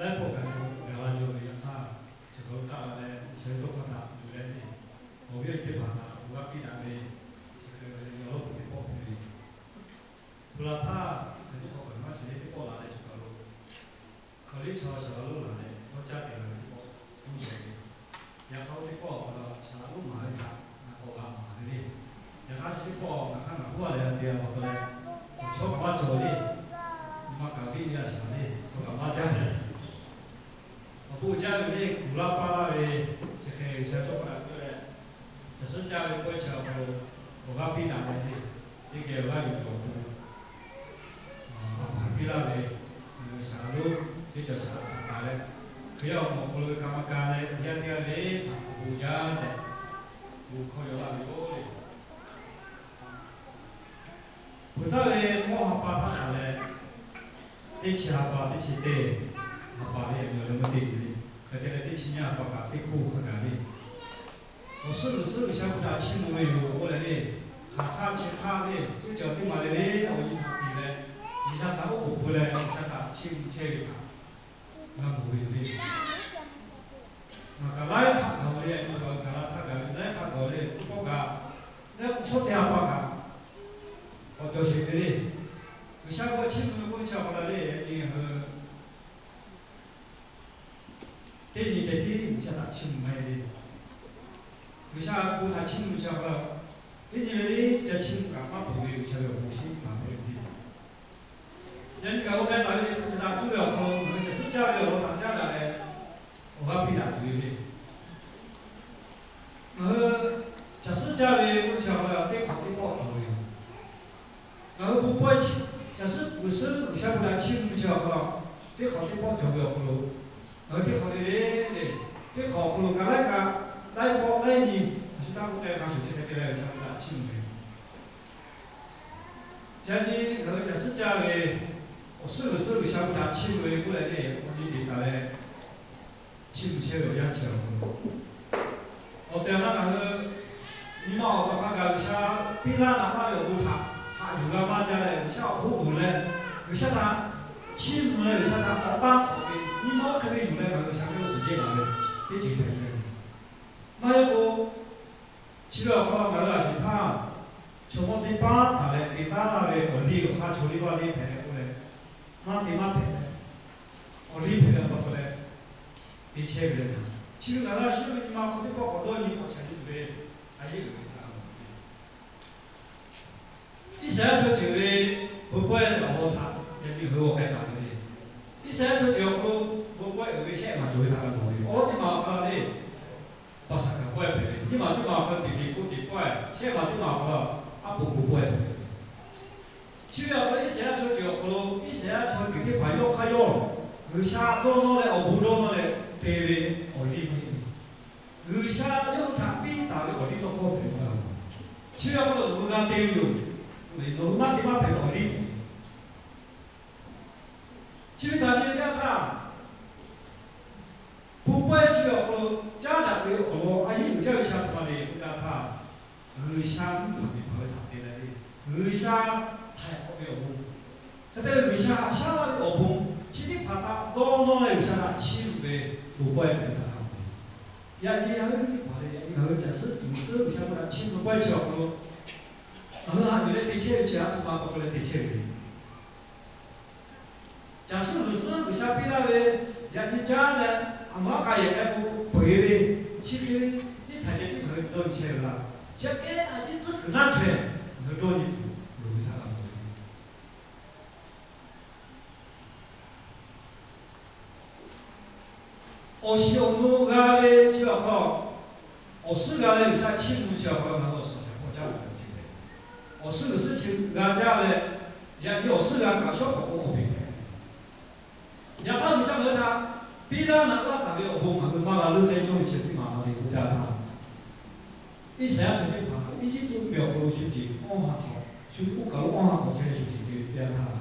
Laiˉ pawˆ kaꞈ ngaˬ la jaw ve yaꞈ hk'aˇ, chi kaˬ lo taˆ la leh, G'uiˬsha ve tawˇ hkawˇ htaꞈ yuˬ leh ve, awˬ viˉ awˬ nyi teˇ hpaˍ htaꞈ awˬ g'aˇ piˇ daꞈ ve, chi hk'e ve le awˬ lawˉ peuˬ teˇ pawˆ hpehꞈ ve. Hpu la htaˇ, hk'aˬ nyi k'awꞈ kaꞈ maˇ shiˍ ve teˇ pawˆ la leh chi kaˬ lo, hk'aˬ liˇ chaw shaˍ laꞈ lonˉ laˬ leh dawˇ caˇ te la ve teˇ pawˆ k'oˆ shehˍ ve. Yaꞈ hk'aˇ oˇ teˇ pawˆ awˬ hk'aw lo shaˍ laꞈ lonˉ maˍ ve htaꞈ ngaˬ k'awꞈ g'a maˍ ve le. Yaꞈ hk'aˇ chi teˇ pawˆ ngaˬ hk'aˇ ngaˬ k'oˆ a leh te a pa taw leh, chaw kaꞈ maˇ cawˬ le. Nyi ma kaꞈ viˉ ve a shaˍ le, chaw kaꞈ maˇ jaˇ leh, awˬ bon jaˇ ve le, kuˬ laˇ paˇ laˇ ve, chi hk'e G'uiˬsha cawˇ kaꞈ k'oˆ leh, caˬ suhˉ caˇ ve pawehˇ chi awˬ hk'aw lo awˬ g'aˇ piˇ daꞈ ve le. Teˇ geh awˬ g'aˇ yuˬ cawˬ awˬ hk'aw lo a hpaˍ piˇ laˇ ve, shaˍ laꞈ lonˉ teˇ cawˬ shaˍ laꞈ htaꞈ taˍ leh, Hkriꞈ yaˇ awˬ moˍ awˬ hk'aw lo ve hk'aˬ ma ka leh, yaˇ teˇ g'aˇ ve htaꞈ awˬ bon jaˇ tehꞈ, bon hkawˇ yaw laˇ ve yoˬ le. Peuˬ htaˇ ve mawˇ ha pa htaˇ hk'aˬ leh, teˇ chi ha pa teˇ chi teˇ ha pa ve yaꞈ nyi awˬ leh meuˇ teˇ g'uiˬ le. Hk'e te leh teˇ chi nyiˇ ha pa kaꞈ teˇ hkoˇ hk'a gaˬ le. Awˬ suhˉ g'uiˬ suhˉ G'uiˬsha hpu htaꞈ chiˇ mvuh ve yoˬ k'oˆ leh le, hk'aˬ hk'aˇ chi hk'aˇ le, tuˉ cawˬ teˇ maˬ le le, awˬ nyi htaꞈ piˇ leh, G'uiˬsha htaꞈ oˉ k'oˍ pui leh G'uiˬsha htaꞈ chiˇ mvuh chehˇ ve htaꞈ g'a mawˬ ve yoˬ le. Ngaˬ kaꞈ laiˉ htaꞈ gaˬ ve, a, ngaˬ kaꞈ la htaˇ gaˬ ve laiˉ htaꞈ gaˬ ve le, teˇ pawˆ kaꞈ, leh k'o shawˉ teˇ ha pa kaꞈ k'awꞈ cawˬ sheˍ ve le. G'uiˬsha hpu chiˇ mvuh ve k'oˆ ve chi awˬ hk'aw lo le, yaꞈ nyi ngaˬ hui teˇ nyi ceh tiˉ G'uiˬsha htaꞈ chiˇ mvuh maˇ heˆ le. G'uiˬsha hpu htaꞈ chiˇ mvuh chi awˬ hk'aw lo, teˇ nyi le le ca chiˇ mvuh kaꞈ maˇ peuˬ ve G'uiˬsha ve awˬ bon shiˉ maˍ ve le. Yaꞈ nyi kaꞈ g'aw k'ai taˍ ve le, hpu chi htaꞈ cuˇ ve awˬ hk'aw lo ngaˬ hui caˬ suhˉ caˇ ve awˬ lawn htaꞈ caˉ daꞈ leh, awˬ g'aˇ piˇ daꞈ tuˬ ve le. Ngaˬ hui caˬ suhˉ caˇ ve k'oˆ ve chi awˬ hk'aw lo teˇ hk'awꞈ teˇ pawˆ cawˬ ve yoˬ. Ngaˬ hui bon pawehˇ chi, caˬ suhˉ g'uiˬ suhˉ G'uiˬsha hpu htaꞈ chiˇ mvuh chi awˬ hk'aw lo, teˇ hk'awꞈ teˇ pawˆ cawˬ ve awˬ hk'aw lo, ngaˬ hui teˇ hk'awꞈ le le, teˇ hk'awꞈ awˬ hk'aw lo kaꞈ laiˉ kaꞈ laiˉ pawˆ laiˉ nyi, a shu taˇ k'oˆ k'ai hk'a shuˍ chi hk'e te leh G'uiˬsha hpu htaꞈ chiˇ mvuh ve Yaꞈ nyi ngaˬ hui caˬ suhˉ caˇ ve, awˬ suhˉ g'uiˬ suhˉ G'uiˬsha hpu htaꞈ chiˇ mvuh ve k'oˆ leh le, awˬ nyi teꞈ taˍ leh, chiˇ mvuh chehˇ ve awˬ yanˇ chi awˬ hk'aw lo, awˬ tehˬ awˬ na ngaˬ hui nyi ma awˬ tawˬ hk'a gaˬ G'uiˬsha piˇ laˇ naꞈ laˇ ve awˬ bon htaꞈ haꞈ yuˬ g'a maˇ jaˇ leh, G'uiˬsha awˬ hoˉ uiˍ leh, G'uiˬsha htaꞈ chiˇ mvuh leh G'uiˬsha htaꞈ k'awꞈ taˇ k'awꞈ ve nyi ma oˇ hk'e ve yuˬ leh ngaˬ hui G'uiˬsha hk'e lo suhˍ jehˇ laˬ ve teˇ ceuˬ hpehꞈ ve. Maˇ heˆ k'o, chi ve awˬ hk'aw lo ngaˬ hui a shuˍ htaˇ, chaw mawˇ teˇ paˉ taˍ leh te taˉ laˇ ve awˬ liˇ awˬ hk'aˇ chaw liˇ vaˇ liˇ hpehꞈ leh k'oˆ leh, maˇ te maˇ hpehꞈ leh, awˬ liˇ hpehꞈ leh pa taw leh te chehˇ ve le. Chi ve ngaˬ hui a shu ve nyi ma hk'aw teˇ pawˆ k'awꞈ dawˇ nyi k'awꞈ chaꞈ nyi tuˬ ve, a yeˇ uiˍ ve htaꞈ g'a mawˬ ve Iˉsaˍreˍlaˆ chaw ceuˬ ve bon pawehˇ ve awˬ lawn htaꞈ yaꞈ nyi ngaˬ hui g'aw k'ai taˍ ve le. Iˉsaˍreˍlaˆ chaw ceuˬ awˬ hk'aw lo bon pawehˇ uiˍ ve shehˆ maˬ cawˬ ve htaꞈ g'a mawˬ ve. Awˬ lawn teˇ maˬ awˬ hk'aw lo le, Paˍsaˍhkaˍ pawehˇ hpehꞈ ve, nyiˇ maˬ teˇ maˬ awˬ hk'aw lo Teˍkeˍhkoˆteˍ pawehˇ, shehˆ maˬ teˇ maˬ awˬ hk'aw lo Aˉpoˍhkoˍ pawehˇ hpehꞈ ve. Chi ve awˬ hk'aw lo Iˉsaˍreˍlaˆ chaw ceuˬ awˬ hk'aw lo Iˉsaˍreˍlaˆ chaw ceuˬ teˇ hpaˍ yawˇ hk'aˇ yawˇ G'uiˬsha dawˇ nawˇ leh awˬ bon dawˇ nawˇ leh te ve awˬ liˇ maˇ heˆ. G'uiˬsha yawˇ hui htaꞈ piˇ taˍ ve awˬ liˇ tawˇ hkawˇ hpehꞈ ve. Chi ve awˬ hk'aw lo nawˬ hui g'a te ve yoˬ. Nawˬ hui maˇ te maˇ hpehꞈ ve awˬ liˇ. Chi ve htaꞈ nyi ve teˇ yanˇ htaˇ, bon pawehˇ chi ve awˬ hk'aw lo caˉ daꞈ ve awˬ lawn a yeˇ uiˍ jaˇ ve sha htoꞈ ma le k'oˆ ve teˇ yanˇ htaˇ, G'uiˬsha mvuhˇ hpanˍ miˬ hpanˍ ve htaꞈ te leh le, G'uiˬsha htaiˍ hk'awꞈ ve awˬ bon, hk'e te leh G'uiˬsha haꞈ shaˉ laˇ ve awˬ bon, chi teˇ hpaˍ htaꞈ dawˇ nawˇ leh G'uiˬsha htaꞈ chiˇ mvuh ve bon pawehˇ hpehꞈ ve htaꞈ g'a mawˬ ve. Yaꞈ nyi ngaˬ hui teˇ hpaˍ leh yaꞈ nyi ngaˬ hui caˬ suhˉ g'uiˬ suhˉ G'uiˬsha hpu htaꞈ chiˇ mvuh pawehˇ chi awˬ hk'aw lo, ngaˬ hui haꞈ yuˬ leh te chehˇ ve chi a htoꞈ ma pa taw leh te chehˇ ve le. Caˬ suhˉ g'uiˬ suhˉ G'uiˬsha piˇ laˇ ve, yaꞈ nyi caˉ leh, aˬ maˇ k'a yehˬ k'ai k'o peuˬ ve, chi hk'e ve teˇ htaꞈ ceh tiˉ ngaˬ hui dawˇ nyi chehˇ ve laˇ. Chi hk'e a ciˉ tcuhˉ kuiˬ naˇ chaweh ngaˬ hui dawˇ nyi tuˬ loˍ ve htaꞈ g'a mawˬ ve. Awˬ shiˍ awˬ nu g'a ve chi awˬ hk'aw, awˬ suhˉ g'a leh G'uiˬsha chiˇ mvuh ve chi awˬ hk'aw ngaˬ hui awˬ suhˍ hpehꞈ hk'awꞈ jaˇ ve awˬ ceuˬ hpehꞈ. Awˬ suhˉ g'uiˬ suhˉ chi g'a jaˇ leh, yaꞈ nyi awˬ suhˉ g'a kaꞈ shawˉ k'awꞈ k'oˆ k'oˆ piˇ hpehꞈ. Yaꞈ hk'aˇ G'uiˬsha ngaˬ hui htaꞈ piˇ laˇ naꞈ laˇ taˍ ve awˬ bon ngaˬ hui maˇ g'a leuˆ leh cawˇ ve chi teˇ maˬ maˇ te k'oˆ jaˇ htaˇ, Iˉsaˍreˍlaˆ chaw teˇ hpaˍ Eˇjiˇtuꞈ mvuhˇmiˬ awˬ hk'aw lo shu ceˬ awˇ ha hk'awꞈ, shu oˇ kaˬ lo awˇ ha hk'awꞈ chehˇ shu ceˬ te ve teˇ yanˇ htaˇ,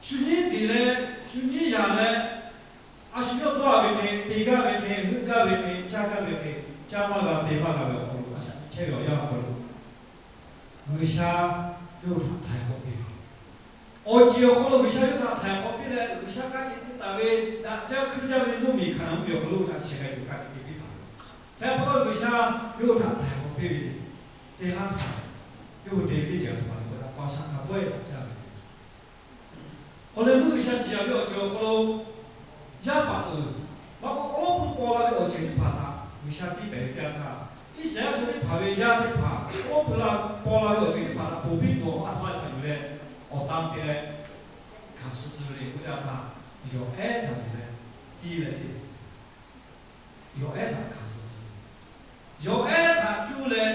shu nyiˉ tiˍ leh, shu nyiˉ yaꞈ leh, a shu yawˇ dawˇ ve hk'e, te gaˇ ve hk'e, heuˆ gaˇ ve hk'e, caˇ gaˇ ve hk'e, caˇ maˇ g'a te maˇ g'a ve awˬ hk'aw lo a shaꞈ chehˇ ve awˬ yanˇ awˬ hk'aw lo, G'uiˬsha yawˇ hui htaꞈ htaiˍ hk'awꞈ piˇ ve. Awˬ ceˬ awˬ hk'aw lo G'uiˬsha yawˇ hui htaꞈ htaiˍ hk'awꞈ piˇ leh, G'uiˬsha hk'a taˍ ve daꞈ jaˇ hkuiˇ jaˇ ve mvuhˇmiˬ Hkaˍnanˍ mvuhˇmiˬ awˬ hk'aw lo htaꞈ shehˍ k'ai tuˬ kaꞈ te piˇ taˍ. Hk'e pa taw G'uiˬsha yawˇ hui htaꞈ htaiˍ hk'awꞈ piˇ ve teˇ haˉ htaꞈ yawˇ hui te ve teˇ ceuˬ htaꞈ pa taw, Paˍsaˍhkaˍ pawehˇ daꞈ jaˇ ve awˬ leh meuˇ G'uiˬsha ciˍ yanˍ ve awˬ ceuˬ awˬ hk'aw lo, yaˇ paˍ uiˍ maˇ k'oˆ, awˉ lawˉ pui paw la ve awˬ ceuˬ teˇ hpaˍ htaꞈ G'uiˬsha tiˇ pehˍ ve teˇ yanˇ htaˇ, Iˉsaˍreˍlaˆ chaw teˇ hpaˍ ve yaˇ teˇ hpaˍ awˉ lawˉ pui la paw la ve awˬ ceuˬ teˇ hpaˍ htaꞈ ponˬ piˇ tuˬ awˬ a htoꞈ ma htaꞈ yuˬ leh, awˬ tan te leh hkanˍ suh tcuh ve le k'oˆ ve teˇ yanˇ htaˇ, yawˬ ehˉ htaꞈ yuˬ leh tiˇ leh te yawˬ ehˉ htaꞈ hkanˍ suh tcuh ve, yawˬ ehˉ htaꞈ cuˇ leh,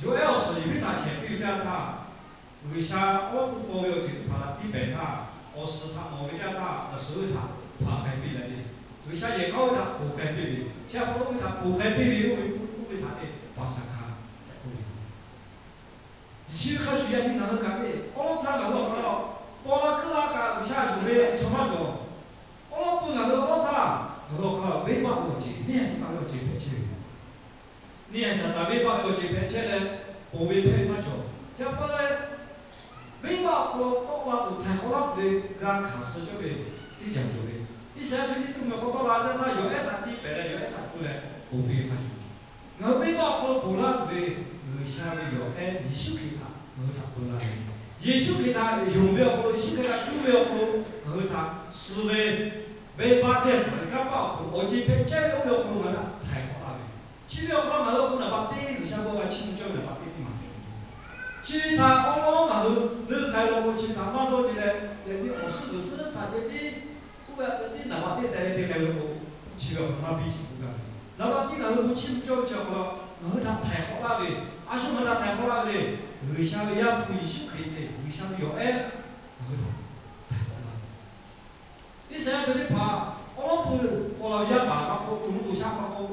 yawˬ ehˉ awˬ suhˍ yehˬ miˉ htaꞈ shehˍ piˇ ve teˇ yanˇ htaˇ, G'uiˬsha awˉ lawˉ pui paw ve awˬ ceuˬ teˇ hpaˍ htaꞈ tiˇ pehˍ htaˇ, awˬ suhˍ htaꞈ mawˬ ve teˇ yanˇ htaˇ, awˬ suhˍ oˇ ve htaꞈ hpanˍ k'ai piˇ leh le, G'uiˬsha yehˬ k'aˉ oˇ ve htaꞈ ponˬ k'ai piˇ ve, chi pa taw oˇ ve htaꞈ ponˬ k'ai piˇ ve, oˇ ve, oˇ ve htaꞈ te Paˍsaˍhkaˍ tehꞈ k'oˆ ve Yeˍsuˆ Hkriꞈ shuˍ yaꞈ nyi ngaˬ hui kaꞈ le, awˉ lawˉ htaˇ ngaˬ hui awˬ hk'aw lo paw la kuiˉ la kaꞈ G'uiˬsha yonˍ ve chaw maˇ cawˬ. Awˉ lawˉ pui ngaˬ hui awˉ lawˉ htaˇ ngaˬ hui awˬ hk'aw lo venˇbaˆ ve awˬ ceuˬ, neˇ Saˍtanˍ ve awˬ ceuˬ hpehꞈ chehˇ ve, neˇ Saˍtanˍ venˇbaˆ ve awˬ ceuˬ hpehꞈ chehˇ leh, ponˬ ve hpehˇ ve maˇ cawˬ. Yaꞈ hk'aˇ leh, venˇbaˆ awˬ hk'aw lo tawˆ la tuˬ htaiˍ hk'awꞈ laˇ tuˬ ve g'a hkanˍ suh cawˇ ve teˇ yanˇ cawˬ ve, Iˉsaˍreˍlaˆ chaw teˇ hpaˍ meh k'aw tawˆ la ve teˇ yanˇ htaˇ, yawˬ ehˉ htaꞈ tiˇ pehˍ leh yawˬ ehˉ htaꞈ cuˇ leh ponˬ piˇ ve hk'a shuˍ, ngaˬ hui venˇbaˆ awˬ hk'aw lo ponˬ laˇ tuˬ ve G'uiˬsha ve yawˬ ehˉ Yeˍsuˆ Hkriꞈ htaꞈ ngaˬ hui htaꞈ ponˬ laˇ ve, Yeˍsuˆ Hkriꞈ htaꞈ yonˍ ve awˬ hk'aw lo, Yeˍsuˆ Hkriꞈ htaꞈ cuˇ ve awˬ hk'aw lo ngaˬ hui htaꞈ suh ve, venˇbaˆ teˇ yanˇ htaꞈ ve kanˇ paˆ awˬ hk'aw lo awˬ ceuˬ hpehꞈ chehˇ ve oˇ ve awˬ hk'aw lo ngaˬ hui htaꞈ htaiˍ hk'awꞈ laˇ ve, chi ve awˬ hk'aw lo ngaˬ hui awˬ hk'aw lo naˍ baˆ teˇ G'uiˬsha bon g'a chiˇ mvuh cawˇ ve naˍ baˆ teˇ teˇ maˬ hpehꞈ ve, chi ve htaꞈ awˉ lawˉ ngaˬ hui leuˆ k'ai law k'o, chi ve htaꞈ maˇ dawˇ nyi leh, yaꞈ nyi awˬ suhˉ g'uiˬ suhˉ htaꞈ ceh tiˉ k'oˆ ve a te tiˉ naˍ baˆ teˇ teh ve te k'ai ve k'o, chi ve awˬ hk'aw lo maˇ biˇ shiˍ k'oˆ gaˇ ve, naˍ baˆ tiˉ ngaˬ hui bon chiˇ mvuh cawˇ ve chi awˬ hk'aw lo ngaˬ hui htaꞈ htaiˍ hk'awꞈ laˇ ve, a shu ngaˬ hui htaꞈ htaiˍ hk'awꞈ laˇ ve le, G'uiˬsha ve Yaˇ hpu Yeˍsuˆ Hkriꞈ ve G'uiˬsha ve yawˬ ehˉ ngaˬ hui htaꞈ htaiˍ hk'awꞈ laˇ ve Iˉsaˍreˍlaˆ chaw teˇ hpaˍ awˉ lawˉ pui paw la ve yaˇ paˍ maˇ k'oˆ, toˬ mvuhˇ toˬ shaˆ maˇ k'oˆ,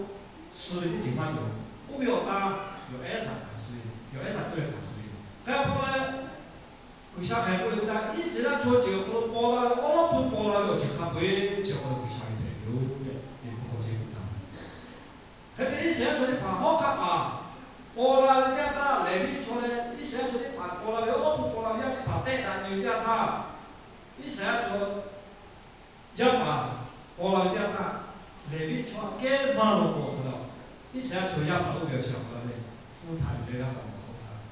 suh ve teˇ ceuˬ maˇ cawˬ. Oˇ ve awˬ tan yawˬ ehˉ htaꞈ hkanˍ suh ve, yawˬ ehˉ htaꞈ cuˇ leh hkanˍ suh ve, hk'e pa taw leh, G'uiˬsha hk'aˬ hk'e k'oˆ ve htaˇ, Iˉsaˍreˍlaˆ chaw ceuˬ awˬ hk'aw lo paw la ve awˉ lawˉ pui paw la ve awˬ ceuˬ hk'a peu-eˬ chi awˬ hk'aw lo G'uiˬsha ve hpehꞈ ve yoˬ tehꞈ te k'oˆ k'o ce htaˇ, hk'e te Iˉsaˍreˍlaˆ chaw teˇ hpaˍ hawˉ hk'aˆ paˍ paw la ve teˇ yanˇ htaˇ, Leˍviˆ chaw leh Iˉsaˍreˍlaˆ chaw teˇ hpaˍ paw la ve awˉ lawˉ pui paw la ve yaˇ teˇ hpaˍ tehˆ daꞈ nyi ve teˇ yanˇ htaˇ, Iˉsaˍreˍlaˆ chaw yaˇ paˍ paw la ve teˇ yanˇ htaˇ, Leˍviˆ chaw aꞈ kehˉ maˇ law k'o awˬ hk'aw lo, Iˉsaˍreˍlaˆ chaw yaˇ paˍ oˇ ve awˬ ceuˬ awˬ hk'aw lo leh, hpu htaꞈ yuˬ leh g'a k'awꞈ hk'awꞈ htaꞈ,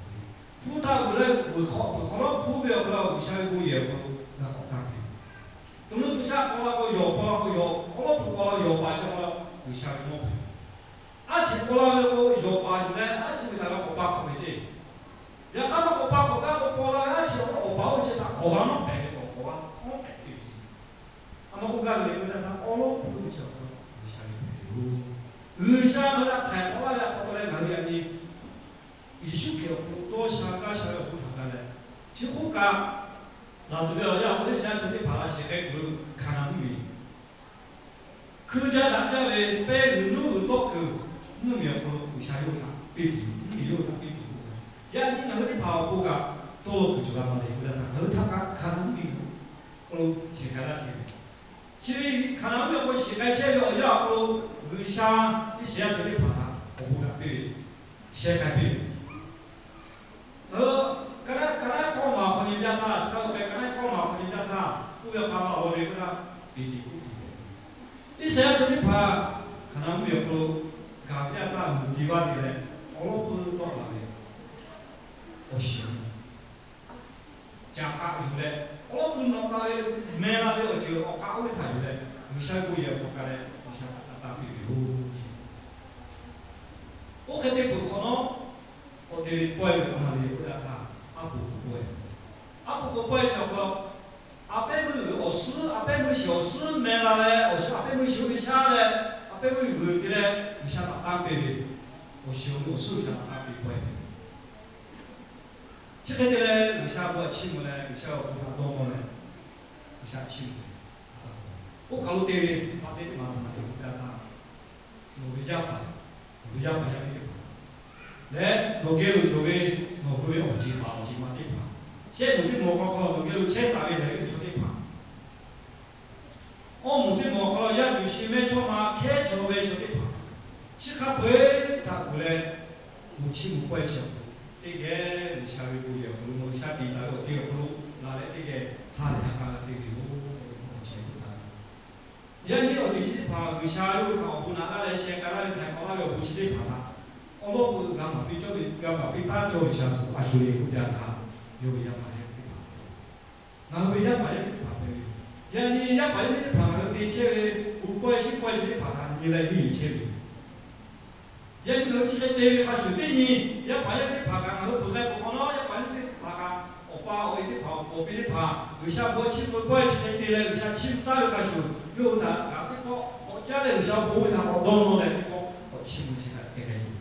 hpu htaꞈ yuˬ leh vuiˬ hk'awꞈ vuiˬ hk'awꞈ lawˉ hpu ve awˬ hk'aw lo G'uiˬsha ve bon yehˬ awˬ hk'aw lo g'a k'awꞈ htaˇ ve, toˬ mvuhˇ toˬ shaˆ paw la k'o yawˬ paw la k'o yawˬ, awˉ lawˉ pui paw la yawˬ paˍ chi awˬ hk'aw lo G'uiˬsha ve mawˇ hpehꞈ Aˉ cheꞈ paw la ve k'o, yawˬ paˍ yuˬ leh aˉ cheꞈ ve htaꞈ g'a k'awꞈ pa hk'awꞈ ve ceˇ. Yaꞈ hk'aˇ maˇ k'awꞈ pa hk'awꞈ gaˇ k'o, paw la ve aˉ cheꞈ awˬ hk'aw lo awˬ paˍ oˇ ve chi htaꞈ k'awꞈ g'a mawˇ hpehꞈ ve k'awꞈ k'awꞈ g'a mawˇ hpehꞈ piˇ ve ceˇ. A ma k'oˆ gaˇ ve le k'o, yaꞈ hk'aˇ awˉ lawˉ pui oˇ ve chi awˬ hk'aw lo G'uiˬsha ve hpehꞈ ve yoˬ. G'uiˬsha ngaˬ hui htaꞈ htaiˍ hk'awꞈ laˇ ve a pa taw leh ngaˬ hui yaꞈ nyi Yeˍsuˆ Hkriꞈ awˬ hk'aw lo dawˇ sha gaˇ sha ve awˬ bon htaꞈ ga leh, chi hk'oˆ kaꞈ, laˬ tuˬ ve awˬ yanˇ awˬ hk'aw lo Iˉsaˍreˍlaˆ chaw teˇ hpaˍ la shehˍ k'ai kuiˬ lo Hkaˍnanˍ mvuhˇmiˬ hkui jaˇ daꞈ jaˇ ve pehˇ g'uiˬ nuˇ g'uiˬ tawˆ kuiˬ mvuhˇmiˬ awˬ hk'aw lo G'uiˬsha yawˇ hui htaꞈ piˇ tuˬ, mvuhˇmiˬ yawˇ hui htaꞈ piˇ tuˬ k'oˆ ve, yaꞈ nyi ngaˬ hui teˇ hpaˍ awˬ pon kaꞈ tawˇ law kuiˬ cawˬ la ma le k'oˆ ve htaꞈ ngaˬ hui htaꞈ kaꞈ Hkaˍnanˍ mvuhˇmiˬ awˬ hk'aw lo shehˍ k'ai laˇ chehˇ ve Chi ve Hkaˍnanˍ mvuhˇmiˬ awˬ hk'aw shehˍ k'ai chehˇ ve awˬ yanˇ awˬ hk'aw lo, G'uiˬsha Iˉsaˍreˍlaˆ chaw teˇ hpaˍ htaꞈ awˬ bon kaꞈ piˇ ve, shehˍ k'ai piˇ ve, ngaˬ hui Kaˍnaˆ, Kaˍnaˆ kawˇ maˬ awˬ hk'aw nyi ve teˇ yanˇ htaˇ, chi hk'a lo k'ai Kaˍnaˆ kawˇ maˬ awˬ hk'aw nyi ve teˇ yanˇ htaˇ, oˇ ve hk'a ma awˬ lawn ve k'oˆ htaˇ, Peˍteˍkoˆteˍ hpehꞈ ve, Iˉsaˍreˍlaˆ chaw teˇ hpaˍ Hkaˍnanˍ mvuhˇmiˬ awˬ hk'aw lo gaˬ ve teˇ yanˇ htaˇ, mvuhˬ te vaˇ te leh awˉ lawˉ pui tawˆ la ve awˬ shiˍ caˍ k'aꞈ yuˬ leh, awˉ lawˉ pui nawꞈ la ve, meh la ve awˬ ceuˬ awˬ k'aˆ oˇ ve htaꞈ yuˬ leh, G'uiˬsha ve bon yehˬ awˬ hk'aw lo k'ai leh G'uiˬsha htaꞈ taˇ piˇ ve yoˬ. Oˇ hk'e te peuˬ hk'awꞈ nawˉ, k'awꞈ te ve pawehˇ ve a ma le k'oˆ ve htaˇ, aˉ poꞈ k'oˍ pawehˇ, aˉ poꞈ k'oˍ pawehˇ chi awˬ hk'aw lo, a pehˉ meuˇ awˬ suhˉ, a pehˉ meuˇ shiˍ awˬ suhˉ meh la leh, awˬ suhˉ a pehˉ meuˇ shiˍ oˇ ve shaˉ leh, a pehˉ meuˇ vuiˬ te leh G'uiˬsha htaꞈ taˇ piˇ ve, awˬ shiˍ awˬ suhˉ G'uiˬsha htaꞈ taˇ piˇ pawehˇ ve Chi hk'e te leh, G'uiˬsha bon htaꞈ chiˇ mvuh leh, G'uiˬsha awˬ bon htaꞈ dawˇ nawˇ leh, G'uiˬsha chiˇ mvuh. Oˇ hk'aˬ lo te ve, maˇ te teˇ maˬ maˇ te ve teˇ htaˇ, nawˬ ve yaˇ paˍ, nawˬ ve yaˇ paˍ yaˇ miˇ teˇ hpaˍ leh, nawˬ geh lo cawˬ ve nawˬ hui ve awˬ ceˬ paˍ awˬ ceˬ ma teˇ hpaˍ, shehˆ moˍ teˇ moˍ awˬ hk'aw lo nawˬ geh lo chehˇ taˍ ve lehˬ ve chaw teˇ hpaˍ, awˇ moˍ teˇ moˍ awˬ hk'aw lo yaˇ cuˬ shi mehˇchawˇma hkehˉ chaw ve chaw teˇ hpaˍ, chi hk'a peu-eˬ htaꞈ kuˬ leh, bon chiˇ mvuh pawehˇ chi awˬ hk'aw lo, teˇ geh G'uiˬsha ve bon yehˬ awˬ hk'aw lo, G'uiˬsha tiꞈ taˍ ve awˬ te awˬ hk'aw lo la leh teˇ geh ha lehˬ ha k'a g'a te ve yoˬ tehꞈ k'oˆ ve awˬ ceuˬ htaꞈ G'uiˬsha yawˇ hui htaꞈ awˬ bon naꞈ laˇ leh sheh k'ai laˇ ve htaiˍ hk'awꞈ laˇ ve awˬ bon chi teˇ hpaˍ htaꞈ awˬ lawn k'o, g'a maˍ piˇ cawˇ ve, g'a maˍ piˇ taˉ cawˇ ve G'uiˬsha tuˬ a sho le k'oˆ jaˇ htaˇ, yawˇ ve yaˇ paˍ yaˇ miˇ teˇ hpaˍ ngaˬ hui ve yaˇ paˍ yaˇ miˇ teˇ hpaˍ hpehꞈ ve yoˬ. Yaꞈ nyi yaˇ paˍ yaˇ miˇ teˇ hpaˍ ngaˬ hui te chehˇ ve, gu pawehˇ shiˉ pawehˇ chi teˇ hpaˍ htaꞈ nyi leh henˇ yuˬ chehˇ ve yoˬ. Yaꞈ nyi ngaˬ hui chi hk'e te ve hk'a shuˍ teˇ nyi, yaˇ paˍ yaˇ miˇ teˇ hpaˍ kaꞈ ngaˬ hui peuˬ leh peuˬ hk'awꞈ nawˉ, yaˇ paˍ yaˇ miˇ teˇ hpaˍ kaꞈ, awˬ pa awˬ e teˇ hpaˍ, awˬ piˇ teˇ hpaˍ G'uiˬsha bon chi peuˬ pawehˇ chi hk'e te leh G'uiˬsha chiˇ mvuh taˉ ve hk'a shuˍ, yawˇ hui htaꞈ kaꞈ teˇ pawˆ k'awꞈ caˉ leh G'uiˬsha bon ve htaꞈ k'awꞈ dawˇ nawˇ leh teˇ pawˆ k'awꞈ chiˇ mvuh chi htaꞈ te k'ai yoˬ.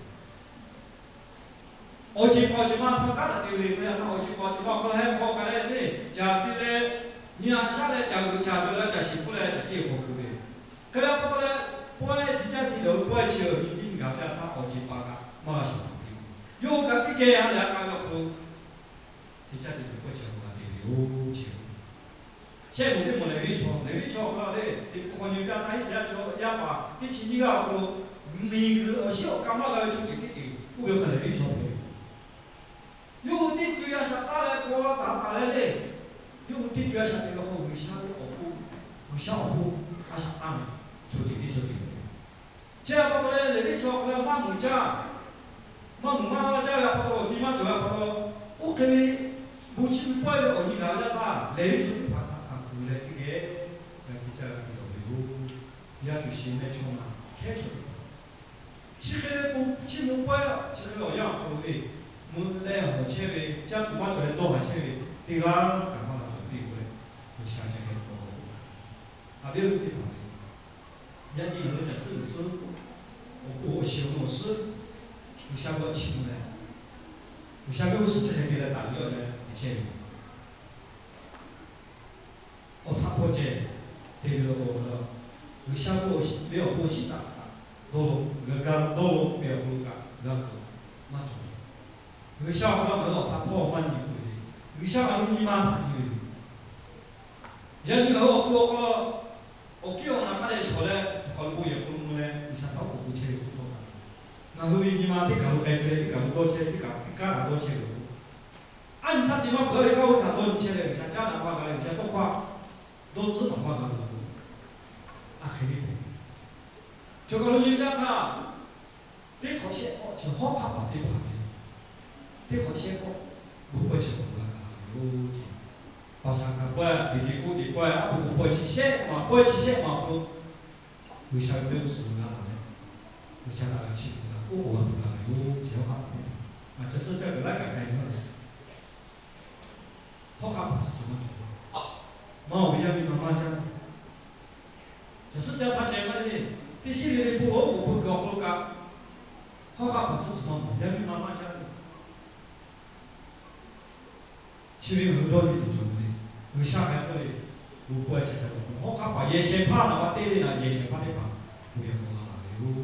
Awˬ ceˬ paˍ awˬ ceˬ ma htaꞈ kanˉ htaꞈ te ve le k'o, yaˇ htaˇ awˬ ceˬ paˍ awˬ ceˬ ma awˬ hk'aw lo heh hk'aw k'ai leh le, caˬ te leh, nyi a shaˉ leh caˬ g'uiˬ caˬ dawˬ leh caˬ shiˍ hpfuhˇ leh caˬ ceˇ hk'aw kuˬ ve. Hk'e ve pa taw leh, pawehˇ teˇ caˇ teˇ dawˬ ve pawehˇ chi awˬ nyi tiˉ g'a ve yaˇ htaˇ awˬ ceˬ paˍ kaꞈ maˇ g'a shawˍ ve. Yawˇ hui kaꞈ teˇ geh ha lehˬ a k'a ve awˬ hk'aw lo, teˇ caˇ teˇ dawˬ pawehˇ chi awˬ hk'aw g'a te ve yoˬ ce. Shehˆ moˍ teˇ moˍ lehˬ venˇ chaw, lehˬ venˇ chaw awˬ hk'aw lo le, teꞈ hk'aw nyi ve teˇ yanˇ htaˇ Iˉsaˍreˍlaˆ chaw yaˇ paˍ teˇ chi nyiˇ g'aˇ awˬ hk'aw lo, miˬguiˬ awˬ shiˉ awˬ ka maˇ g'a ve chaw ceuˬ teˇ ceuˬ oˇ ve hk'a lehˬ venˇ chaw hpehꞈ ve. Yawˇ hui teˇ co yaˇ shaꞈ taˇ leh paw la taˍ taˍ leh le, yawˇ hui teˇ co yaˇ shaꞈ teꞈ ve k'o G'uiˬsha ve awˬ hk'oˆ, G'uiˬsha awˬ hk'oˆ a shaꞈ taˇ ve chaw ceuˬ teˇ chaw ceuˬ. Chi pa taw leh lehˬ venˇ chaw awˬ hk'aw lo maˇ meuꞈ caˇ, maˇ meuꞈ maˇ caˇ ve pa taw, awˬ ti maˇ cawˬ ve pa taw, oˇ hk'e ve bon chiˇ mvuh pawehˇ ve awˬ nyi gaˬ ve yaˇ htaˇ lehˬ venˇ chaw teˇ hpaˍ htaꞈ hkanˍ kuiˬ leh teˇ geh g'a te caˇ g'a te lawˬ ve yoˬ. Yaˇ tuˬ shiˍ meh chaw maˬ hkehˉ chaw teˇ hpaˍ chi hk'e ve bon chiˇ mvuh pawehˇ chi hk'e ve awˬ yanˇ awˬ hk'aw lo ve, mvuhˇ leh awˬ chehˇ ve, caˇ tuˬ maˇ cawˬ leh dawˇ haˍ chehˇ ve, teˇ g'aˇ kaꞈ maˇ g'a cawˬ piˇ k'oˆ leh, G'uiˬsha chi hk'e k'oˆ ve. Aˬ viˉ awˬ nyi teˇ hpaˍ ve, yaꞈ nyi ngaˬ hui caˬ suhˉ uiˍ suhˉ, awˬ bon awˬ shiˍ awˬ nu awˬ suhˉ, G'uiˬsha ve awˬ chiˇ mvuh leh, G'uiˬsha ve awˬ suhˉ chi hk'e te leh taˍ ve yawˇ leh te chehˇ ve yoˬ. Awˬ htaꞈ hpawˇ ceh te ve awˬ hk'aw lo, G'uiˬsha ve awˬ bon awˬ shiˍ htaꞈ dawˇ law, g'a dawˇ law ve awˬ hk'aw lo kaꞈ g'a tuˬ maˇ cawˬ. G'uiˬsha awˬ hk'aw lo ngaˬ hui awˬ htaꞈ hpawˇ maˇ nyi k'oˆ ve, G'uiˬsha ngaˬ hui nyi ma htaꞈ nyi ve yoˬ. Yaꞈ nyi ngaˬ hui awˬ to awˬ hk'aw lo awˬ kiˉ awˬ na hk'a dehꞈ shawˍ leh, awˬ hk'aw lo bon yehˬ hk'aw lo mvuh leh G'uiˬsha htaꞈ oˉ k'oˍ pui chehˇ ve k'oˆ htawˇ kaꞈ, ngaˬ hui ve nyi ma teˇ kaˬ lo k'ai chehˇ leh teˇ kaˬ lo dawˇ chehˇ, teˇ kaˬ teˇ kaˉ kaꞈ dawˇ chehˇ ve yoˬ. Aˉ nyi htaˇ te maˇ peuˬ ve kanˉ oˇ htaꞈ dawˇ nyi chehˇ leh, G'uiˬsha caˉ daꞈ maˇ g'a leh, G'uiˬsha tawˇ hkawˇ dawˇ tcuhˉ taˍ maˇ g'a ve yoˬ. A hk'e le, chaw kaˬ lo nyi ve yaˇ htaˇ, teˇ hk'awꞈ shehˆ k'awˆ chi hawˉ hk'aˆ paˍ teˇ hpaˍ ve, teˇ hk'awꞈ shehˆ k'awˆ bon pawehˇ chi awˬ hk'aw lo g'a kaꞈ ve yoˬ ce. Paˍsaˍhkaˍ pawehˇ, Penˍteˍkoˆteˍ pawehˇ, aˉ po bon pawehˇ chi shehˆ maˬ, pawehˇ chi shehˆ maˬ awˬ hk'aw lo G'uiˬsha ve mehˆ g'uˇ suhˍ g'a taˍ leh, G'uiˬsha htaꞈ g'a chiˇ mvuh g'a, oˉ k'oˍ g'a tuˬ g'a ve yoˬ ce. Hawˉ hk'aˆ paˍ teˇ hpaˍ, ngaˬ caˬ suhˉ caˇ kuiˬ laiˉ kaꞈ k'ai ve yoˬ. Hawˉ hk'aˆ paˍ suhˉ suhˍ maˇ cawˬ, maˇ awˬ ve yaˇ miˇ ma maˇ jaˇ. Caˬ suhˉ caˇ htaˇ ceh maˇ heˆ. Teˇ shiˉ ve le bon oˉ k'oˍ pui kuiˬ awˬ hk'aw lo kaꞈ, hawˉ hk'aˆ paˍ suhˉ suhˍ maˇ mawˬ, yaˇ miˇ ma maˇ jaˇ ve. Chi ve ngaˬ hui dawˇ nyi tuˬ cawˬ ve, G'uiˬsha hk'aˬ hk'e k'oˆ ve, bon pawehˇ chi hk'e k'o, hawˉ hk'aˆ paˍ yehˬ shehˍ hpaˇ naˍ baˆ teˇ le naˍ yehˬ shehˍ hpaˇ teˇ hpaˍ bon yehˬ hk'aw g'a laˬ ve yoˬ.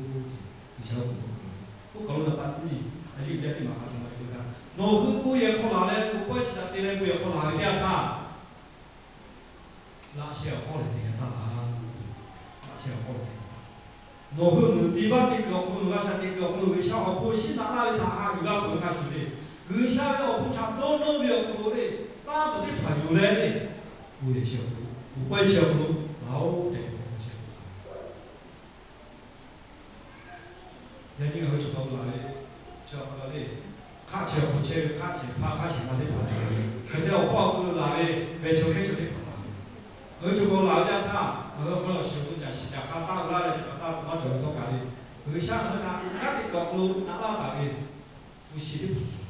G'uiˬsha oˉ k'oˍ pui kuiˬ oˉ k'oˍ lo naˍ baˆ teˇ le, a yeˇ uiˍ jaˇ teˇ maˬ hk'a shuˍ ma te k'oˆ htaˇ, nawˬ hui bon yehˬ hk'aw laˬ leh bon pawehˇ chi htaꞈ te leh bon yehˬ hk'aw laˬ ve teˇ yanˇ htaˇ, laꞈ sheh awˬ hk'aw lehˬ te g'a taˇ laˇ. Laꞈ sheh awˬ hk'aw lehˬ te g'a taˇ. Nawˬ hui meuꞈ te baˆ te kuiˬ awˬ hk'aw lo, g'a shaꞈ teꞈ kuiˬ awˬ hk'aw lo, G'uiˬsha awˬ bon shiˉ naꞈ laˇ ve htaꞈ haꞈ yuˬ g'a peuˬ ve hk'a shuˍ le. G'uiˬsha ve awˬ bon htaꞈ dawˇ nawˇ ve awˬ hk'aw lo le, tanˇ tuˬ teˇ hpaˍ yuˬ leh le, bon yehˬ chi awˬ hk'aw lo, bon pawehˇ chi awˬ hk'aw lo laˬ-oˆ tehꞈ k'oˆ ve chi Yaꞈ nyi ngaˬ hui chaw hk'a laˬ ve, chaw hk'a laˬ le, hk'aˆ shehˍ awˬ hk'aw chehˇ ve hk'aˆ shehˍ hpaˇ hk'aˆ shehˍ ma teˇ hpaˍ cawˬ ve, hk'e te awˬ hpawˇ awˬ hk'aw lo laˬ ve, ve chaw hkehˉ chaw teˇ hpaˍ laˬ ve, ngaˬ hui chaw hk'a laˬ ve yaˇ htaˇ, ngaˬ hui awˬ hk'aw lo awˬ shiˍ awˬ nu caˬ shiˍ caˬ hk'a taˆ ve laˇ leh, caˬ hk'a taˆ ve maˇ cawˬ ve htawˇ kaꞈ le, G'uiˬsha ngaˬ hui htaꞈ kanˉ teˇ hkawꞈ hk'aw lo naꞈ laˇ taˍ ve, hpu shi teˇ hpaˍ,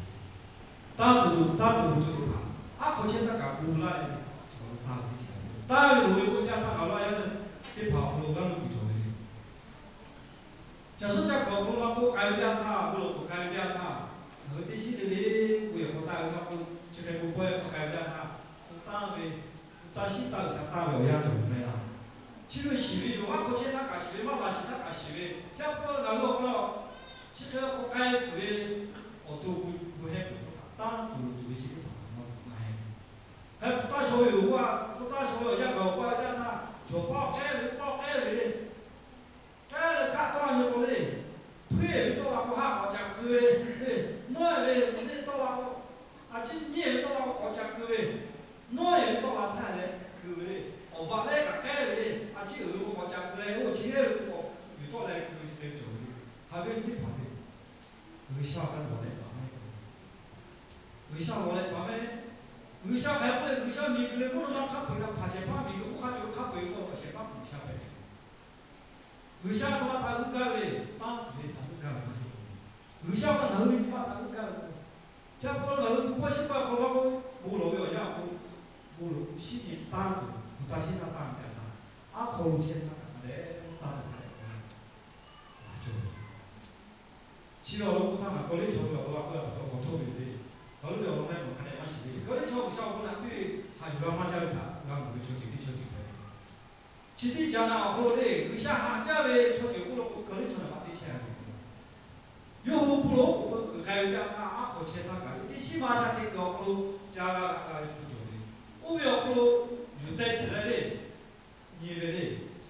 tanˇ tuˬ tanˇ tuˬ tuˬ teˇ hpaˍ, aˉ hk'aw chehˇ htaˇ kaꞈ gu laˇ leh, chaw hk'a taˆ ve teˇ ceuˬ, taˇ ve loˍ ve k'oˆ ve yaˇ htaˇ ngaˬ hui a yaˇ teˇ hpaˍ awˬ hk'aw lo g'aˇ nuˇ kuiˬ cawˬ ve le. Caˬ suhˉ caˇ kuiˬ awˬ hk'aw lo maˇ k'oˆ, k'ai ve teˇ yanˇ htaˇ, bon lawˬ k'oꞈ k'ai ve teˇ yanˇ htaˇ, ngaˬ hui teˇ shiˉ le le, bon yehˬ hk'aw taˆ ve maˇ k'oˆ, chi hk'e bon pawehˇ hk'aw k'ai ve teˇ yanˇ htaˇ, hpu tanˇ ve, hpu taˇ shiˉ taˇ G'uiˬsha tanˇ ve awˬ yanˇ cawˬ ve maˇ heˆ laˇ. Chi ve shiˍ ve yoˬ. Aˉ hk'aw chehˇ htaˇ kaꞈ shiˍ ve, maˇ laˬ shiˍ htaˇ kaꞈ shiˍ ve, ca hpu ngaˬ hui awˬ hk'aw lo chi hk'e k'awꞈ k'ai tuˬ ve awˬ to gu heh tuˬ tanˇ tuˬ loˍ tuˬ ve chi teˇ hpaˍ maˇ heˆ. Hk'e hpu taˇ shaw ve yoˬ. Hpu taˇ shaw ve awˬ yanˇ gaˬ awˬ pa ve teˇ yanˇ htaˇ, cawˬ paˇ k'ehˉ ve, paˇ k'ehˉ ve le. K'ehˉ leh hkaˆ tawˇ la nyi k'o le, hpuiˇ ve tawˆ la k'o haˆ k'awꞈ ca keu ve, nawˉ ve le tawˆ la k'o, a ciˉ nyiˇ ve tawˆ la k'o k'awꞈ ca keu ve, nawˉ ve tawˆ la htaˇ leh keu ve le. Awˬ baˬ lehˉ kaꞈ k'ehˉ ve le. chi uiˍ ve k'o, k'awꞈ ca keu leh oˇ chi hk'e ve k'o, yuˬ tawˆ leh keu ve chi hk'e cawˬ ve. Haꞈ ve teˇ hpaˍ ve, G'uiˬsha kaꞈ lawˬ leh paˍ maˇ heˆ. G'uiˬsha lawˬ leh paˍ maˇ heˆ. G'uiˬsha hk'aˬ hk'e k'oˆ leh, G'uiˬsha miˬguiˬ ve mvuhˇ naw ma hk'a peu-eˬ kaꞈ hpanˍ shehˍ hpaˇ miˬguiˬ oˇ hk'a cawˬ ve hk'a peu-eˬ k'o, hpanˍ shehˍ hpaˇ hpanˍ G'uiˬsha hpehꞈ ve. G'uiˬsha hk'aˬ ma htaꞈ g'uˇ gaˇ ve, tanˇ tuˬ ve htaꞈ g'uˇ gaˇ ve maˇ heˆ. G'uiˬsha hk'aˬ ma ngaˬ hui ve nyi ma htaꞈ g'uˇ gaˇ ve k'o, chi pa taw ngaˬ hui bon hpawˇ shiˉ paˇ hk'aw maˇ k'oˆ, bon lawˬ ve awˬ yanˇ awˬ hk'aw lo, bon lawˬ shiˉ nyi tanˇ tuˬ, mvuhˇ taˇ shiˉ taˇ tanˇ ve teˇ yanˇ htaˇ, aˉ hk'aw lo chehˇ htaˇ kaꞈ hk'a dehꞈ tanˇ tuˬ hk'a dehꞈ laˬ cawˬ ve. Chi ve awˬ lawn k'oˆ htaˇ, ngaˬ Kawˇrenˍhtuˆ chaw ve awˬ lawn a k'oˆ a pa taw k'awꞈ htawˇ ve le. Kawˇrenˍhtuˆ awˬ lawn maˇ heˆ, hk'a dehꞈ maˇ shiˍ ve. Kawˇrenˍhtuˆ chaw G'uiˬsha awˬ hk'aw lo haꞈ piˇ ve, haꞈ yuˬ g'a maˇ jaˇ ve htaꞈ g'a mawˬ ve chaw ceuˬ teˇ chaw ceuˬ hpehꞈ ve. Chi teˇ caꞈ na awˬ hk'aw lo le, G'uiˬsha haꞈ jaˇ ve chaw ceuˬ k'oˆ lo k'o, Kawˇrenˍhtuˆ chaw naˍ baˆ teˇ chehˇ a ve. Yawˇ hui bon lawˬ oˉ k'oˍ pui hk'aˬ k'ai ve teˇ yanˇ htaˇ, aˉ hk'aw chehˇ htaˇ kaꞈ ve teˇ shiˉ ma sha teˇ kuiˬ awˬ hk'aw lo ca g'a g'a ve chaw ceuˬ le. Oˇ ve awˬ hk'aw lo yuˬ teh shiˍ leh le, nyi ve le,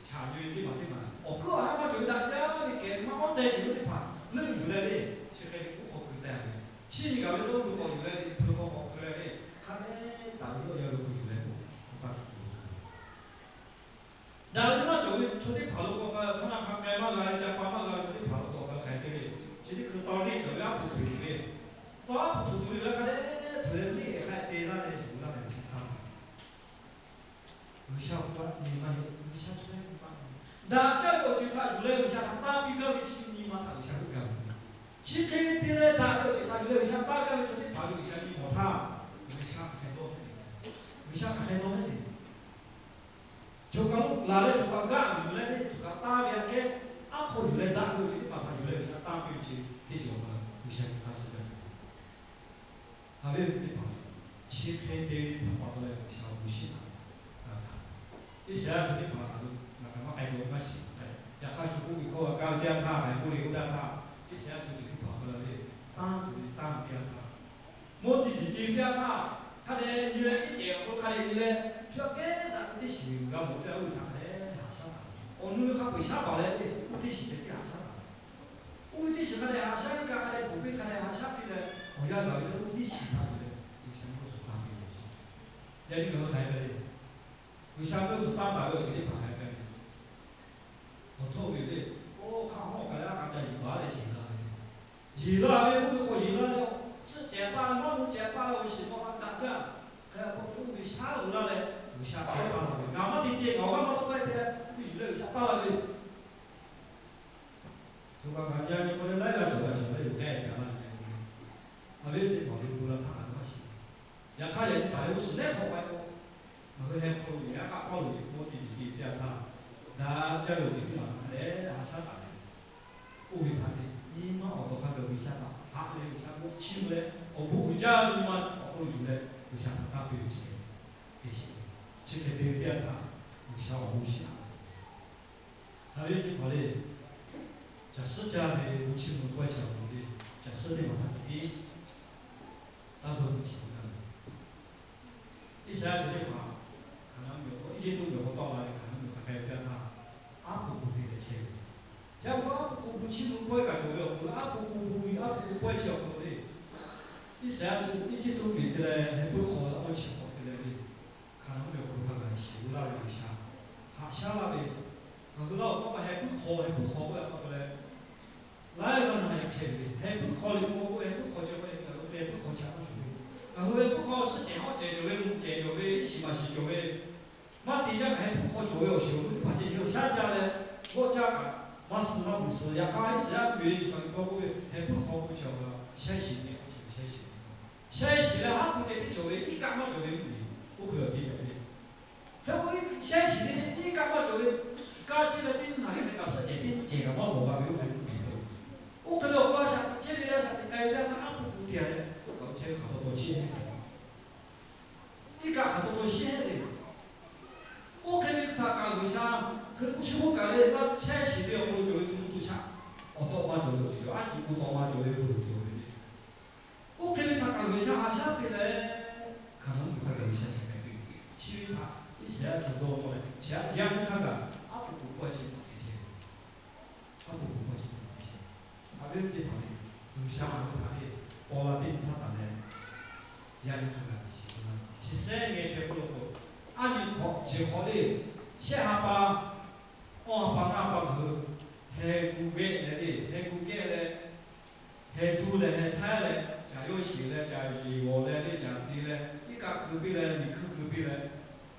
chaꞈ nyi ve teˇ maˬ teˇ maˬ awˬ hkuiˉ awˬ haˉ maˇ cawˬ ve daꞈ jaˇ ve kehˬ ve maˇ k'awꞈ teh shiˍ ve teˇ hpaˍ leuˆ yuˬ leh le, chi hk'e ve k'oˆ k'awꞈ keu teh ve. Shiˉ nyi gaˬ ve leuˆ yuˬ k'awꞈ yuˬ leh le, hpui hk'aw k'awꞈ keu leh le, hk'a dehꞈ taˍ ve yawˇ yaˇ ve k'o yuˬ leh k'o, hk'aˬ htaˇ tuˬ ve Daꞈ ve maˇ cawˬ ve chaw teˇ hpaˍ lo k'awꞈ k'ai, hk'aˇ na hk'a k'ai maˇ g'a leh, ca pa maˇ g'a ve chaw teˇ hpaˍ lo k'awꞈ k'ai hk'e te ve, chi teˇ hkui taw neˇ cawˬ ve aˉ hpu htuꞈ tuˬ ve, taw aˉ hpu htuꞈ tuˬ ve leh hk'a dehꞈ htuꞈ leh neˇ hk'a te laˇ leh yuˬ laˇ leh chi htaˇ, G'uiˬsha awˬ hk'aw nyi maˇ heˆ, G'uiˬsha chaweh nyi ma. Daꞈ jaˇ ve awˬ ceuˬ htaꞈ yuˬ leh G'uiˬsha htaꞈ tanˇ piˇ gaˇ ve chi nyi ma htaꞈ G'uiˬsha heuˆ gaˇ ve. Chi hk'e te leh daꞈ ve awˬ ceuˬ htaꞈ yuˬ leh G'uiˬsha tanˇ gaˇ ve chaw teˇ hpaˍ ve G'uiˬsha nyi mawˬ htaˇ, G'uiˬsha hk'aˬ hk'e dawˇ ve, G'uiˬsha hk'aˬ hk'e dawˇ ve Choˬ kaˬ lo laˬ leh choˬ kaˬ gaˆ yuˬ leh le, choˬ kaˬ tanˇ ve aꞈ kehˉ, aˉ hk'aw yuˬ leh daꞈ ve awˬ ceuˬ teˇ hpaˍ htaꞈ yuˬ leh G'uiˬsha tanˇ piˇ ve chi teˇ ceuˬ awˬ hk'aw lo G'uiˬsha nyi hk'aˇ suh gaˇ ve. Haꞈ ve teˇ hpaˍ, chi hk'e te ve htaꞈ pa taw leh G'uiˬsha awˬ bon shiˉ htaꞈ g'a hkanˍ. Iˉsaˍreˍlaˆ chaw teˇ hpaˍ htaꞈ lo ngaˬ hk'aˬ maˇ k'ai ve maˇ shiˍ k'ai. Yaꞈ hk'aˇ shu k'oˆ ve hkawˇ g'a kaˇ ve teˇ yanˇ htaˇ, ngaˬ k'oˆ le k'oˆ ve teˇ yanˇ htaˇ, Iˉsaˍreˍlaˆ chaw ceuˬ teˇ hpaˍ hk'aw lo le, tanˇ tuˬ ve tanˇ ve teˇ yanˇ htaˇ, mvuhˇ tiˇ tiꞈ te ve teˇ yanˇ htaˇ, hk'a dehꞈ nyi leh teˇ cehˬ awˬ hk'aw lo hk'a dehꞈ nyi leh, shu aꞈ kehˉ taꞈ k'oˆ teˇ shiˍ g'a mawˬ ve teˇ yanˇ, oˇ ve htaꞈ hk'a dehꞈ haꞈ shaˉ taˍ. Awˬ nu ve hk'a peu-eˬ shaˉ taˍ leh le, oˇ teˇ shiˍ ceh tiˉ haꞈ shaˉ taˍ. Oˇ ve teˇ shiˍ hk'a dehꞈ haꞈ shaˉ teˇ kaꞈ hk'a dehꞈ bvuhˬ piˇ hk'a dehꞈ haꞈ shaˉ piˇ leh, awˬ yanˇ gaˬ ve le, oˇ ve teˇ shiˍ htaꞈ tuˬ leh G'uiˬsha mawˇ shuˍ tanˇ piˇ ve. Yaꞈ nyi ngaˬ hui hk'aˬ hk'e ve le, G'uiˬsha mawˇ shuˍ tanˇ taˍ ve awˬ ceuˬ teˇ hpaˍ hk'aˬ hk'e ve le. Awˬ htawˇ ve le, oˇ hk'aˇ hawˉ kaꞈ leh aˉ kaꞈ ca yuˬ baˬ leh yeˬ la ve, yeˬ la ve oˇ ve k'awꞈ yeˬ la leh, suhˆ cehˬ taˇ maˇ mvuhˇ cehˬ taˇ la ve shiˍ maw la daꞈ jaˇ. Hk'e pa taw oˇ ve shaˉ lo laˇ leh G'uiˬsha hk'aˬ hk'e taˇ la ve, ngaˬ maˇ te te ngaˬ awˬ g'aˇ maˇ tawˆ taˇ te leh oˇ ve yuˬ leh G'uiˬsha taˇ la ve Choˬ kaˬ kaꞈ yaꞈ nyi k'o leh laiˉ g'aˇ cawˬ g'a cawˬ leh yoˬ k'ai ca laˇ ve. Aˬ ve teˇ hpaˍ ve bon la htaˇ a maˇ shiˍ. Yaꞈ hk'aˇ yaꞈ nyi paˍ leh g'uˇ suhˍ lehˉ hk'awꞈ k'ai k'o, ngaˬ hui heh hk'aw lo yaꞈ hk'aˇ Pawˇluꞈ ve k'oˆ teˇ ceuˬ te teˇ yanˇ htaˇ, daꞈ jaˇ ve awˬ ceuˬ teˇ hpaˍ hk'a dehꞈ haꞈ shaˉ taˍ ve. Oˇ ve htaꞈ te nyi ma awˬ tawˬ hk'a gaˬ G'uiˬsha htaꞈ haꞈ leh G'uiˬsha k'o chiˇ mvuh leh awˬ bon uiˍ jaˇ ve nyi ma awˬ hk'aw lo yuˬ leh G'uiˬsha htaꞈ tanˇ piˇ ve chi hk'e te ve teˇ yanˇ htaˇ, G'uiˬsha awˬ bon shiˉ taˍ. Haꞈ ve teˇ hpaˍ le, caˬ suhˉ caˇ ve bon chiˇ mvuh pawehˇ chi awˬ hk'aw lo le, caˬ suhˉ teˇ hpaˍ htaꞈ te piˇ, taˇ dawˇ nyi chi hk'e gaˇ ve. Iˉsaˍreˍlaˆ chaw teˇ hpaˍ Hkaˍnanˍ mvuhˇmiˬ awˬ hk'aw, Eˇjiˇtuꞈ mvuhˇmiˬ awˬ hk'aw tawˆ la ve Hkaˍnanˍ mvuhˇmiˬ hk'aˬ hk'e ve teˇ yanˇ htaˇ, aˉ po k'o te leh chehˇ ve. Yaꞈ hk'aˇ aˉ po k'o bon chiˇ mvuh pawehˇ kaꞈ cawˬ ve awˬ hk'aw lo, aˉ po k'o bon ve aˉ po k'o pawehˇ chi awˬ hk'aw lo le, Iˉsaˍreˍlaˆ chaw Eˇjiˇtuꞈ mvuhˇmiˬ te leh heh puiˉ hk'aw awˬ chi hk'awꞈ te leh le, Hkaˍnanˍ mvuhˇmiˬ awˬ hk'aw lo htaˇ g'a shiˍ g'oˇ laˇ ve G'uiˬsha haꞈ shaˉ laˇ ve, ngaˬ hui laˇ awˬ hk'aw pa heh puiˉ hk'aw heh puiˉ hk'aw k'oˆ ve pa taw leh, laiˉ g'aˇ na yaꞈ chehˇ ve le. Heh puiˉ hk'aw le k'o k'oˆ ve, heh puiˉ hk'aw chi k'o e ngaˬ hui heh puiˉ hk'aw chi a maˇ cawˬ ve. Ngaˬ hui heh puiˉ hk'aw suhˆ cehˬ hawˉ cehˬ cawˬ ve, mvuhˇ cehˬ cawˬ ve, iˉ shiˍ maˍ shiˍ cawˬ ve, maˇ te yaˇ kaꞈ heh puiˉ hk'aw cawˬ ve awˬ shiˍ awˬ nu teˇ hpaˍ ceh chi awˬ shaˉ caˇ leh, g'awˇ caˇ kaꞈ maˇ suh maˇ bvuhˬ suh. Yaꞈ hk'aˇ Iˉsaˍreˍlaˆ mvuhˇmiˬ ve chi htaꞈ ve k'aw k'oˆ ve, heh puiˉ hk'aw k'oˆ chi awˬ g'a shaˉ shiˍ ve, shaˉ shiˍ ve, shaˉ shiˍ leh haˉ k'oˆ ceh tiˉ cawˬ ve, iˉ kaˆ maˇ cawˬ ve mvuhˇmiˬ, oˇ hk'e awˬ te yaꞈ ve. Hk'e k'o, shaˉ shiˍ ve ceh tiˉ iˉ kaˆ maˇ cawˬ ve, kaˇ ceh leh teˇ nyi naˬ ve hk'e kaꞈ suhˆ cehˬ teˇ cehˬ kaꞈ maˇ mawˬ g'a ve oˇ hk'e mvuhˇmiˬ ve. Oˇ hk'e ve awˬ pa shaꞈ teꞈ chehˇ ve, a shaꞈ teꞈ k'ai ve teˇ yanˇ htaˇ aˉ po k'o te a leh, oˇ kaꞈ chehˇ ve hk'aˬ taw taw shiˉ heˆ ve, iˉ kaˆ hk'aˬ taw taw shiˉ heˆ ve. Oˇ hk'e ve htaꞈ kaꞈ G'uiˬsha hk'e k'oˆ chi k'oˆ kaꞈ leh, shaˉ shiˍ ve awˬ hk'aw lo cawˬ ve tuˬ tuˬ shaꞈ, awˬ tawˆ maˇ cawˬ ve awˬ ceuˬ yoˬ, aˉ kiꞈ k'oˆ tawˆ maˇ cawˬ ve awˬ ceuˬ yoˬ ve. Oˇ hk'e ve htaꞈ kaꞈ G'uiˬsha haꞈ shaˉ piˇ leh, Hkaˍnanˍ mvuhˇmiˬ htaˇ kaꞈ G'uiˬsha shaꞈ k'ai piˇ ve. Chi ve htaꞈ Iˉsaˍreˍlaˆ htaꞈ dawˇ tawˆ leh, chi aꞈ yaˇ miˇ htaˇ kaꞈ aˉ po k'o pawehˇ chehˇ ve awˬ hk'e chehˇ ve. Aˉ po k'o pawehˇ chehˇ ve awˬ hk'e chehˇ ve. Haꞈ ve teˇ hpaˍ ve, G'uiˬsha ngaˬ hui htaꞈ ve paw la teˇ nyi htaˇ taˍ leh, yaˇ miˇ htaˇ kaꞈ shiˍ k'oˆ laˇ. Chi sehˉ ngeh chehˇ k'oˆ lo k'o, aˉ nyi hk'awꞈ chi hk'awꞈ le, shehˆ ha pa Awˇ ha pa ngaˇ pa hui, heh gu geh leh le, heh gu geh leh, heh tu leh heh htaˇ leh, caˬ yawˇ sheˍ leh caˬ yeˬ g'awˬ leh le, caˬ te leh iˉ kaˆ keu piˇ leh, liꞈ hkui keu piˇ leh,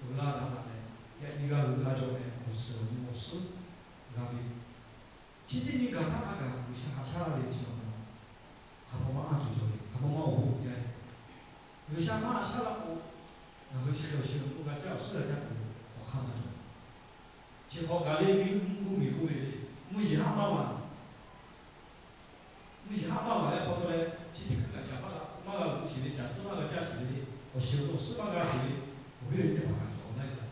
uiˍ la daꞈ daꞈ leh, yaꞈ nyi g'a uiˍ la jaw leh awˬ suhˍ awˬ nu awˬ suhˉ g'a ve, chi teˇ nyi gaˬ htaˇ maˇ gaˬ G'uiˬsha haꞈ shaˉ laˇ ve chi awˬ hk'aw, hk'a hpawˇ maˇ maˇ tuˬ jaw ve, hk'a hpawˇ maˇ awˬ bon jaˇ ve. G'uiˬsha maˇ haꞈ shaˉ laˇ k'o, ngaˬ hui chi awˬ shiˍ awˬ nu g'a caˇ awˬ suhˉ g'a caˇ tuˬ awˬ hk'aˇ maˇ jaw. Chi hk'awꞈ gaˬ le, mvuhˇ mvuhˇ miˬ k'oˆ ve le, mvuhˇ yeˬ haˉ maˇ maˍ mvuhˇ yeˬ haˉ maˇ maˍ leh pa taw leh, chi teˇ hkui kaꞈ caˬ maˇ g'a, maˇ g'a loꞈ sheˍ ve, caˬ suhˉ maˇ g'a caˇ sheˍ ve le, awˬ shiˍ awˬ nu awˬ suhˉ maˇ g'a sheˍ ve, awˬ viˉ awˬ nyi teˇ hpaˍ kaꞈ cawˬ laˇ e la.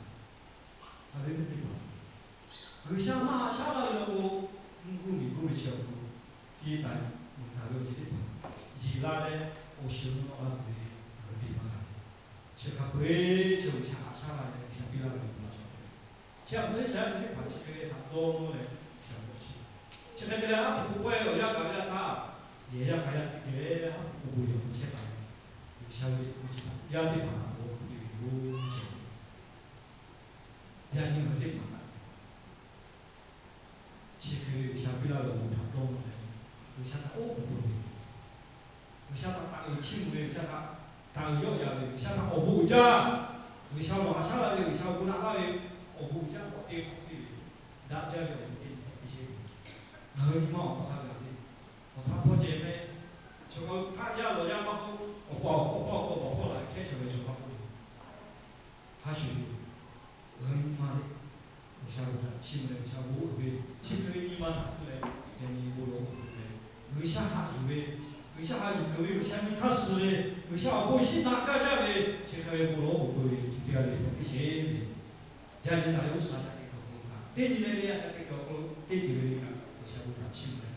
Aˬ ve teˇ hpaˍ, G'uiˬsha maˇ haꞈ shaˉ laˇ ve law k'o, mvuhˇ miˬ k'oˆ ve chi awˬ hk'aw lo, ke taˍ mvuhˇ taˍ ve awˬ ceuˬ teˇ hpaˍ jeˬ la leh, awˬ shiˍ awˬ nu naw la tuˬ ve, ngaˬ hui te maˇ g'a ve. Chi hk'a peu-eˬ chi G'uiˬsha haꞈ shaˉ laˇ leh G'uiˬsha piˇ laˇ ve awˬ bon laˇ cawˬ ve. Chi aꞈ meuˇ shaˍ tiˉ teˇ hpaˍ chi hk'e ve htaꞈ dawˇ nawˇ leh G'uiˬsha ve awˬ chi, chi hk'e te leh haˉ pui k'o pawehˇ awˬ yaˇ kaꞈ ve yaˇ htaˇ, yehˬ yaˇ kaꞈ yaˇ te leh haˉ pui k'o bon yehˬ awˬ hk'aw chehˇ taˍ ve, G'uiˬsha ve awˬ chi htaꞈ yaˇ teˇ hpaˍ htaꞈ dawˇ hk'oˆ piˇ ve yoˬ. Yaˇ nyi ma teˇ hpaˍ htaꞈ Chi hk'e ve G'uiˬsha piˇ laˇ ve awˬ bon htaꞈ dawˇ nawˇ leh, G'uiˬsha htaꞈ oˉ k'oˍ peuˬ ve, G'uiˬsha htaꞈ taꞈ uiˍ chiˇ mvuh ve, G'uiˬsha htaꞈ taꞈ uiˍ yawˆ yan ve, G'uiˬsha htaꞈ awˬ bon uiˍ jaˇ, G'uiˬsha lawˬ haꞈ shaˉ laˇ ve, G'uiˬsha awˬ bon naꞈ laˇ ve, awˬ bon uiˍ jaˇ k'awꞈ te k'awꞈ te ve, daꞈ jaˇ ve awˬ bon teˇ nyi hpehꞈ piˇ sheˍ ve. Ngaˬ hui nyi ma awˬ hk'aw hk'a gaˬ ve, awˬ htaˇ hpawˇ ceh meh, chaw hk'a hpaˆ yaˇ lawˬ yaˇ maˇ k'oˆ, awˬ pa awˬ hk'aw hpawˇ awˬ hk'aw bawˬ hpawˇ la hkehˉ chaw ve chaw maˇ k'oˆ ve, hk'a shuˍ ve, ngaˬ hui nyi ma le, G'uiˬsha ve htaꞈ chiˇ mvuh leh G'uiˬsha bon uiˍ ve, chi hk'e ve nyi ma suh leh, yaꞈ nyi bon lawˬ oˇ hk'e ve, G'uiˬsha haꞈ yuˬ ve, G'uiˬsha haꞈ yuˬ kuiˬ ve, G'uiˬsha nyi hk'aˇ suh ve, G'uiˬsha awˬ bon shiˉ naꞈ gaˇ jaˇ ve, chi hk'e ve bon lawˬ oˇ hk'e ve, chi teˇ g'aˇ le hpehꞈ piˇ sheˍ ve. Yaˇ nyi taˍ ve oˇ suhˍ shaꞈ teꞈ kuiˬ awˬ hk'aw lo kaꞈ, teˇ nyi leh ve yaˇ shaꞈ teꞈ kuiˬ awˬ hk'aw lo teˇ ceuˬ ve le kaꞈ, G'uiˬsha bon htaꞈ chiˇ mvuh leh